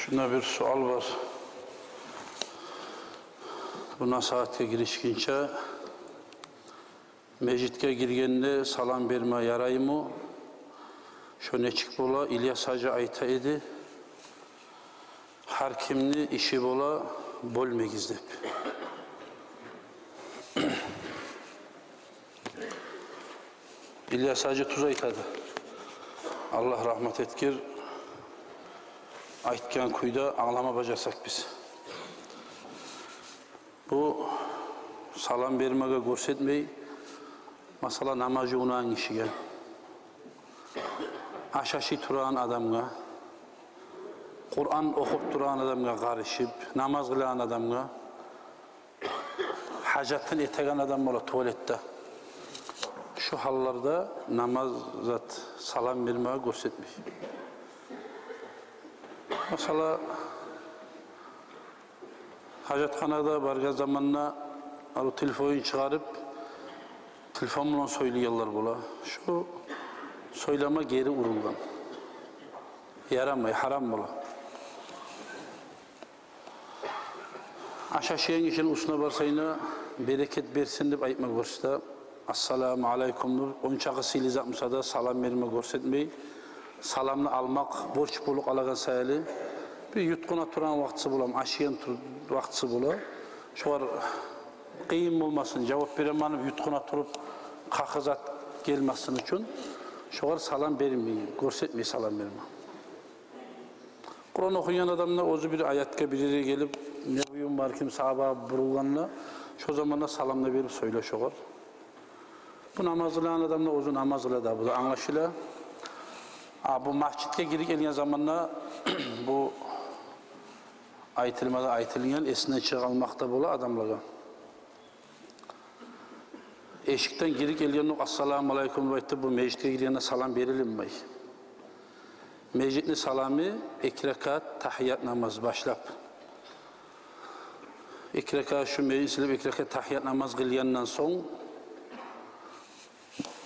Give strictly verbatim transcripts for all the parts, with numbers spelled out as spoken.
Мунда бир суал бар. Бу насигьатгъа гиришгинче, межитге гиргенде салам берме яраймы? Шо нечик бола? Ильяс гьажи айта эди, гьар кимни иши бола, бёлмегиз деп. Ильяс гьажи тюз айтады. Аллагь рагьмат этгир. Айтгъан кюйде англама бажарсакъ биз. Бу салам бермеге гёрсетмей, масала, намаз жувунагъан гишиге, аш ашай турагъан адамгъа, Къуран охуп турагъан адамгъа къарышып, намаз къылагъан адамгъа, гьажатын этеген адам бола туалетде. Шу гьалларда намаз зат салам бермеге гёрсетмей. Масала, гьажатханагъа баргъан заманда арив телефонун чыгъарып, телефон булан сёйлейгенлер бола. Шу сёйлеме гери урулгъан. Ярамай, гьарам бола. Аш ашайгъан гишини уьстюне барсанг, берекет берсин деп айтма гёрсете. Ассаламу алайкум деп, ончакъы сыйлы зат буса да, салам берме гёрсетмей. Саламны алмакъ борч болуп къалагъан саялы, бир ютгъуна тургъан вакътиси бола, ашайгъан тур-, вакътиси бола. Шогъар къыйын болмасын, жавап беремен деп ютгъуна туруп, къакъы зат гелмесин учун, шогъар салам бермей, гёрсетмей салам берме. Къуран охуйгъан адам да оьзю бир аятгъа, бир ерге гелип, не буюм бар, ким сагъа багъып бурулгъанда, шо заманда саламны берип сёйле шогъар. Бу намаз къылагъан адам да оьзю намаз къыла да, бу да англашыла. А бу межитге гирип гелген заманда бу айтылма да айтылгъан, эсинден чыгъып къалмакъ да бола адамлагъа. Эшикден гирип гелгендокъ «Ассаламу алайкум» деп айтып, бу межитге гиргенде салам берилинмей. Межитни саламы эки ракаат тагьият намаз башлап. Эки ракаат, шу межитни сыйлап эки ракаат тагьият намаз къылгъандан сонг,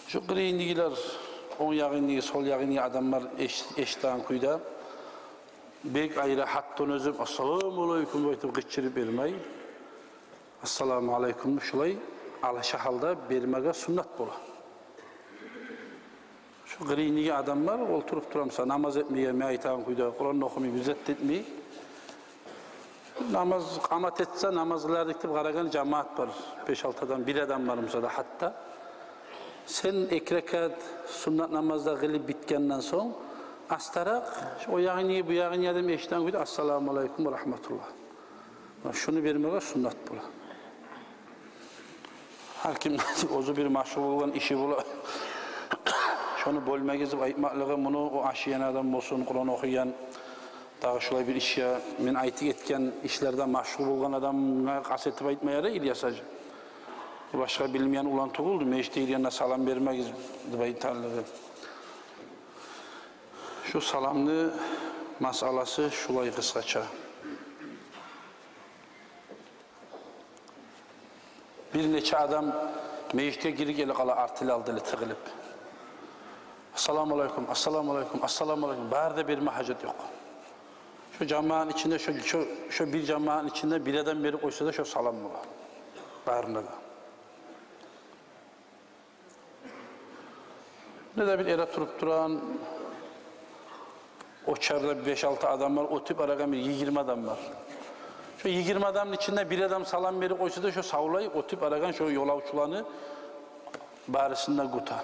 шу къырыйындагъылар, онг ягъындагъы, сол ягъындагъы адамлар эш-, эшитеген кюйде, бек айры, гьатта ону оьзю «Ассаламу алайкум» деп айтып къычырып бермей. «Ассаламу алайкум» шулай алаша гьалда бермеге суннат бола. Шу къырыйындагъы адамлар олтуруп тура, масала, намаз этмей, мен айтагъан кюйде, Къуран охумай, бир зат этмей. Намаз къамат этсе, намаз къылар эдик деп къарагъан жамаат бар. Беш-алты адам, бир адам бар буса да гьатта. Сен эки ракаат суннат намаз да къылып битгенден сонг, астаракъ, шу о ягъындагъы, бу ягъындагъы адам эшитеген кюйде «Ассаламу алайкум ва рагьматуллагь». Шуну бермеге суннат бола. Гьар ким оьзю бир машгъул болгъан иши бола. Шону бёлмегиз деп айтмакълыгъы, муну о ашайгъан адам болсун, Къуран охуйгъан, дагъы шулай бир ишге, мен айтып гетген ишлерде машгъул болгъан адамгъа къаст этип айтма ярай, Ильяс гьажи. Башгъа билмейген улан тюгюлдю межитге гиргенде салам бермегиз деп айтагъанлыгъы. Шу саламны масъаласы шулай къысгъача. Бир нече адам межитге гирип геле къала, артылы-алдылы тыгъылып. «Ассаламу алайкум, ассаламу алайкум, ассаламу алайкум». Бары да берме гьажат ёкъ. Шу жамаатны ичинде, шу, шу, шу бир жамаатны ичинде бир адам берип къойса да, шу салам бола барына да. Не де бир эретуруп турагъан, очарда беш-алты адам бар, оьтюп барагъан бир йигирма адам бар. Шу йигирма адамны ичинде бир адам салам берип къойса да, шу савлай оьтюп барагъан шу ёлавчуланы барысын да гюте.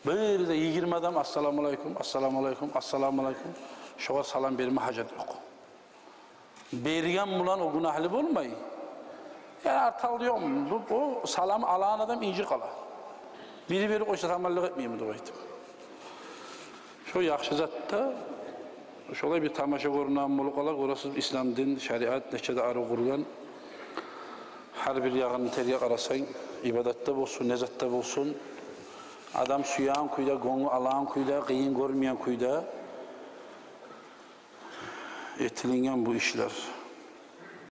Бир де йигирма адам «Ассаламу алайкум, ассаламу алайкум, ассаламу алайкум». Шогъар салам берме гьажат ёкъ. Берген булан о гюнагьлы болмай. Я, арты-алды ёкъму? Бу, бу салам алагъан адам инжип къала. Бири берип къойса, таманлыкъ этмейми деп айтып. Шо яхшы зат да, шолай бир тамаша гёрюнеген болуп къала. Гёресиз, ислам дин, шариат нече де арив къургъан. Гьар бир ягъын терге къарасанг, ибадатда болсун, не затда болсун, адам сюеген кюйде, гёнгю алагъан кюйде, къыйын гёрмейген кюйде этилинген бу ишлер.